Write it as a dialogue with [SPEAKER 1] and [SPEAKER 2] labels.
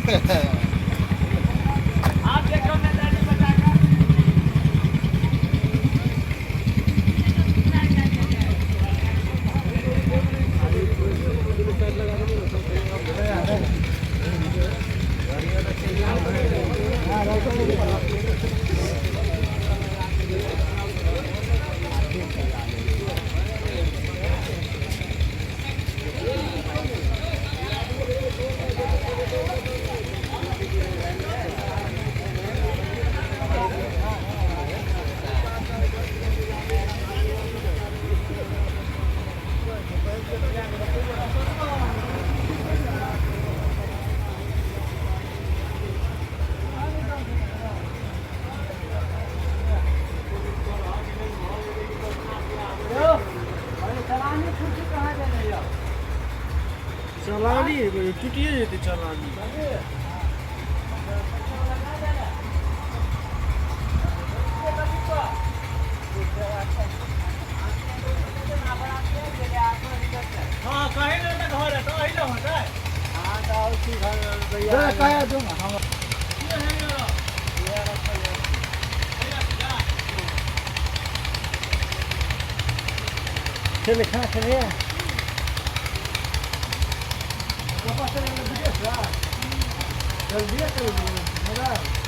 [SPEAKER 1] आप देखो मैं दादी बता का।
[SPEAKER 2] चलानी टूटिए जेतै चलानी। हाँ कहीं ना घर है तो अहिला होता है।
[SPEAKER 3] कहे तुम हम। चले खाना खेलिए। जल्दी चलो।